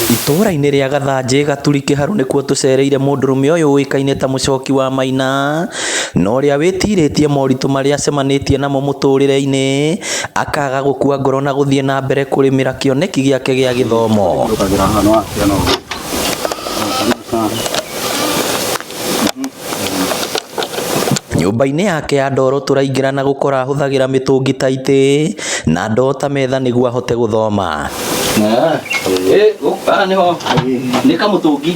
Itũũra-inĩ rĩa Gathanjĩ Gaturi Kĩharũ nĩkuo tũcereire mũndũrũme ũyũ ũĩkaine ta Mũchoki wa Maina, na ũrĩa wĩtirĩtie moritũ marĩa acemanĩtie namo mũtũrĩre-inĩ, akaga gũkua ngoro na gũthiĩ na mbere kũrĩmĩra kĩoneki gĩake gĩa gĩthomo. Nyũmba-inĩ yake ya ndoro tũraingĩra na gũkora ahũthagĩra mĩtũngi ta itĩ na ndoo ta metha nĩguo ahote gũthoma. Haha nĩho nĩ kamũtũngi.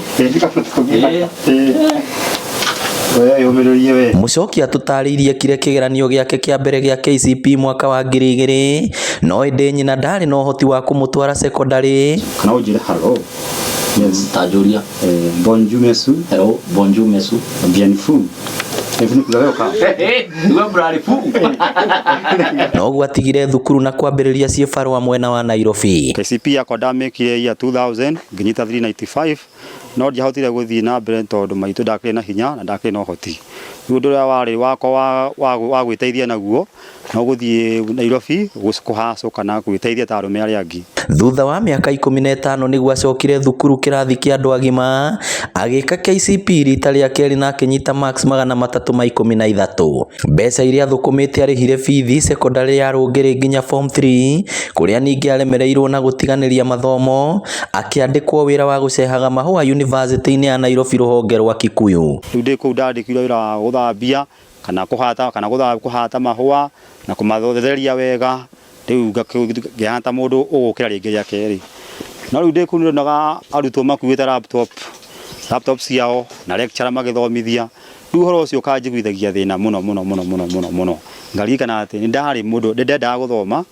Weyũmĩrĩrie we. Mũchoki atũtarĩirie kire kĩgeranio gĩake kĩa mbere gĩa KCPE mwaka wa 2000, no ĩndĩ nyina ndarĩ na ũhoti wa kũmũtwara cekondarĩ. Kana ũnjĩre hello. Yes. Tanjũria. Bonjour mesu. Hello, bonjour mesu. Bien fou. Noguo atigire thukuru na kwambĩrĩria ciĩbarũa mwena wa Nairobi. KCPE yakwa ndamĩkire year 2000 ngĩnyita 395 no ndiahotire gũthiĩ na mbere tondũ maitũ ndakĩrĩ na hinya na ndakĩrĩ na ũhoti. Rĩu ũndũ ũrĩa warĩ wakwa wa gwĩteithia naguo no gũthiĩ Nairobi kũhacwo kana gwĩteithia ta arũme arĩa angĩ. Thutha wa mĩaka 15 nĩguo acokire thukuru kĩrathi kĩa andũ agima, agĩka KCPE rita rĩa kerĩ na akĩnyita marks 313. Mbeca iria athũkũmĩte arĩhire bithi cekondarĩ ya Rũngĩrĩ nginya form 3 kũrĩa ningĩ aremereirwo na gũtiganĩria mathomo, akĩandĩkwo wĩra wa gũcehaga mahũa yunivasĩtĩ-inĩ ya Nairobi rũhonge rwa Kikuyu. Rĩu ndĩ kũu ndandĩkirwo wĩra wa gũthambia kana kũhata kana kũhata mahũa na kũmatheria wega, rĩu ngĩhana ta mũndũ ũgũkĩra rĩngĩ rĩa kerĩ. No rĩu ndĩ kũu nĩndonaga arutwo makuĩte laptop, laptop ciao na lecturer magĩthomithia, rĩu ũhoro ũcio ũkanjiguithagia thĩna mũno mũno mũno mũno mũno mũno. Ngaririkana atĩ nĩ ndarĩ mũndũ, nĩ ndendaga gũthoma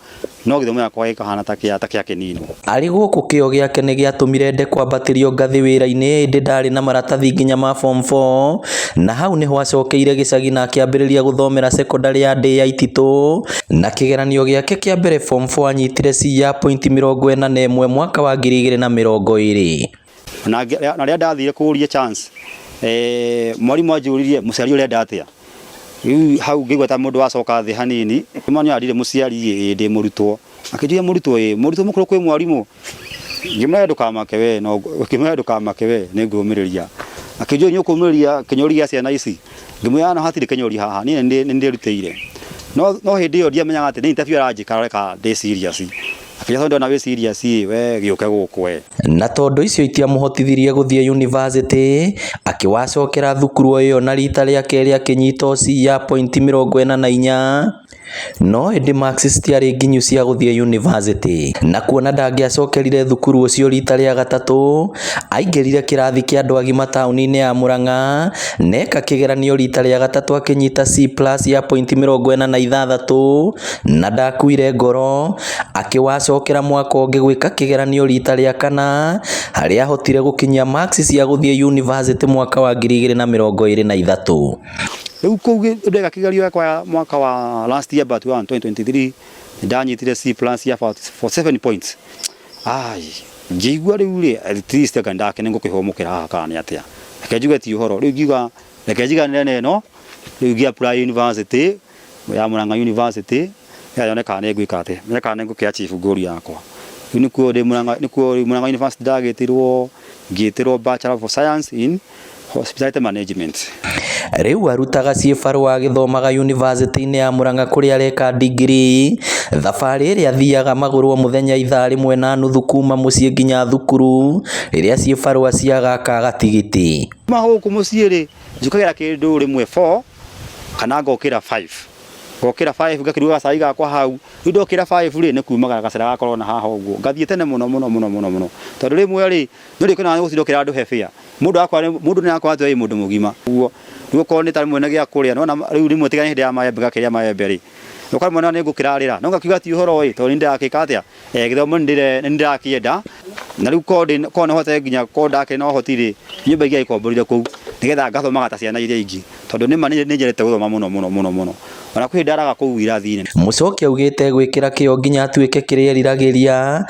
no gĩthomo gĩakwa gĩkahana ta kĩa kĩnini. Arĩ gũkũ kĩo gĩake nĩ gĩatũmire ende kwambatĩrio ngathĩ wĩra-inĩ ĩndĩ ndarĩ na maratathi nginya ma form 4, na hau nĩho acokeire gĩcagi na akĩambĩrĩria gũthomera cekondarĩ ya Ndĩa Ititũ, na kĩgeranio gĩake kĩa mbere form 4 anyitire C ya pointi 41 mwaka wa 2020. Na rĩrĩa ndathire kũria chance, mwarimũ anjũririe mũciari ũrenda atĩa? Rĩu hau ngĩigua ta mũndũ wacoka thĩ hanini, mwana ndirĩ mũciari ĩ ndĩ mũrutwo. Akĩnjũria mũrutwo ĩ, mũrutwo mũkũrũ kwĩ mwarimũ? Ngĩmwĩra ndũkamake we, no ngĩmwĩra ndũkamake we nĩ ngũmĩrĩria. Akĩnjũria nĩ ũkũmĩrĩria kĩnyũri gĩa ciana ici? Ngĩmwĩra no hatirĩ kĩnyũri haha, niĩ nĩ ndĩrutĩire. No hĩndĩ ĩyo ndiamenyaga atĩ nĩ interview aranjĩka arore ndĩ serious. Akĩnjĩra tondũ ndona wĩ serious ĩ, we gĩũke gũkũ we. Na tondũ icio itiamũhotithirie gũthiĩ yunivasĩtĩ, akĩwacokera thukuru o ĩyo na rita rĩa kerĩ akĩnyita C ya pointi 44, no ĩndĩ marks citiarĩ nginyu cia gũthiĩ yunivasĩtĩ. Na kuona ndangĩacokerire thukuru ũcio rita rĩa gatatũ, aingĩrire kĩrathi kĩa andũ agima taũni-inĩ ya Murang'a na eka kĩgeranio rita rĩa gatatũ akĩnyita C plus ya pointi 46 na ndakuire ngoro, akĩwacokera mwaka ũngĩ gwĩka kĩgeranio rita rĩa kana harĩa ahotire gũkinyia marks cia gũthiĩ yunivasĩtĩ mwaka wa 2023. Rĩu kũu ndeka kĩgerio gĩakwa mwaka wa last year but 1 2023 ndanyitire C plus ya 47 points. Ai, ngĩigua rĩu rĩ at least anga ndake nĩ ngũkĩhũmũkĩra haha kana nĩ atĩa. Reke njuge ti ũhoro. Rĩu ngiuga reke njiganĩre na ĩno, rĩu ngĩ apply university ya Murang'a University nĩgetha nyone kana nĩ ngwĩka atĩa, nyone kana nĩ ngũkĩ achieve goal yakwa. Rĩu nĩkuo ndĩ Murang'a, nĩkuo rĩu Murang'a University ndagĩtirwo, ngĩtĩrwo Bachelor of Science in Hospitality Management. Rĩu arutaga ciĩbarũa agĩthomaga yunivasĩtĩ-inĩ ya Murang'a kũrĩa areka ndingirii, thabarĩ ĩrĩa athiaga magũrũ o mũthenya ithaa rĩmwe na nuthu kuma mũciĩ nginya thukuru rĩrĩa ciĩbarũa ciaga akaga tigiti. Kuma gũkũ mũciĩ rĩ, njũkagĩra kĩndũ rĩmwe 4 kana ngokĩra 5. Ngokĩra 5 ngakĩruga gacai gakwa hau. Rĩu ndokĩra 5 rĩ, nĩ kumagara gacĩra gakorwo na haha ũguo. Ngathiĩ tene mũno mũno mũno mũno mũno. Tondũ rĩmwe rĩ, nĩ ũrĩkenaga nĩ gũtinda ũkĩra andũ he fare. Mũndũ akwa mũndũ nĩ arakora atĩ wĩ mũndũ mũgima. Ũguo rĩu okorwo nĩ ta rĩmwe nĩ gĩa kũrĩa, nĩwona rĩu rĩmwe tiga nĩ hĩndĩ ya maembe ngakĩrĩa maembe rĩ, ũkora rĩmwe nĩ ngũkĩrarĩra. No ngakiuga ti ũhoro ĩ, tondũ nĩ ndĩrakĩka atĩa, gĩthomo nĩ ndĩrakĩenda. Na rĩu korwo no hote nginya korwo ndakĩrĩ na ũhoti rĩ, nyũmba ingĩagĩkomborire kũu nĩgetha ngathomaga ta ciana iria ingĩ. Tondũ nĩma nĩ nyendete gũthoma mũno mũno mũno mũno. Ona kwĩ hĩndĩ ndaraga kũu irathi-inĩ. Mũchoki augĩte gwĩkĩra kĩo nginya atuĩke kĩrĩa eriragĩria,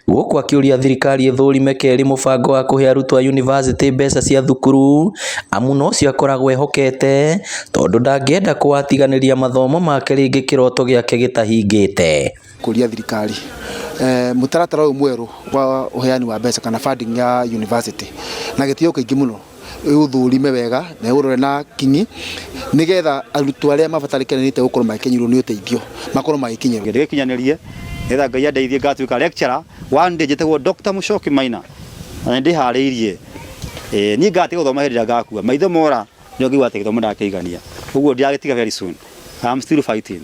gũkũ akĩũria thirikari ĩthũrime kerĩ mũbango wa kũhe arutwo a yunivasĩtĩ mbeca cia thukuru amu nocio akoragwo ehokete tondũ ndangĩenda kũwatiganĩria mathomo make rĩngĩ kĩroto gĩake gĩtahingĩte. Kũria thirikari Mũtaratara ũyũ mwerũ wa ũheani wa mbeca kana funding ya university na gĩtĩo kĩingĩ mũno, ũthũrime wega na ũrore na kinyi nĩgetha arutwo arĩa mabatarĩkanĩte gũkorwo magĩkinyĩrwo nĩ ũteithio makorwo magĩkinyĩrwo. Ndĩgĩkinyanĩrie nĩgetha Ngai andeithie ngatuĩka lecturer one day, njĩtagwo Dr. Muchoki Maina na nĩndĩharĩirie. Niĩ ngatiga gũthoma hĩndĩ ĩrĩa ngakua maitho mora, nĩo ngĩigua atĩ gĩthomo ndakĩigania ũguo ndiragĩtiga. Very soon, I'm still fighting.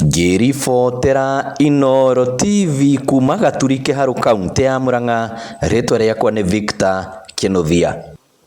Ngĩribotera Inooro TV kuma Gaturi Kĩharũ, kaũntĩ ya Murang'a, rĩtwa rĩakwa nĩ Victor Kĩnuthia.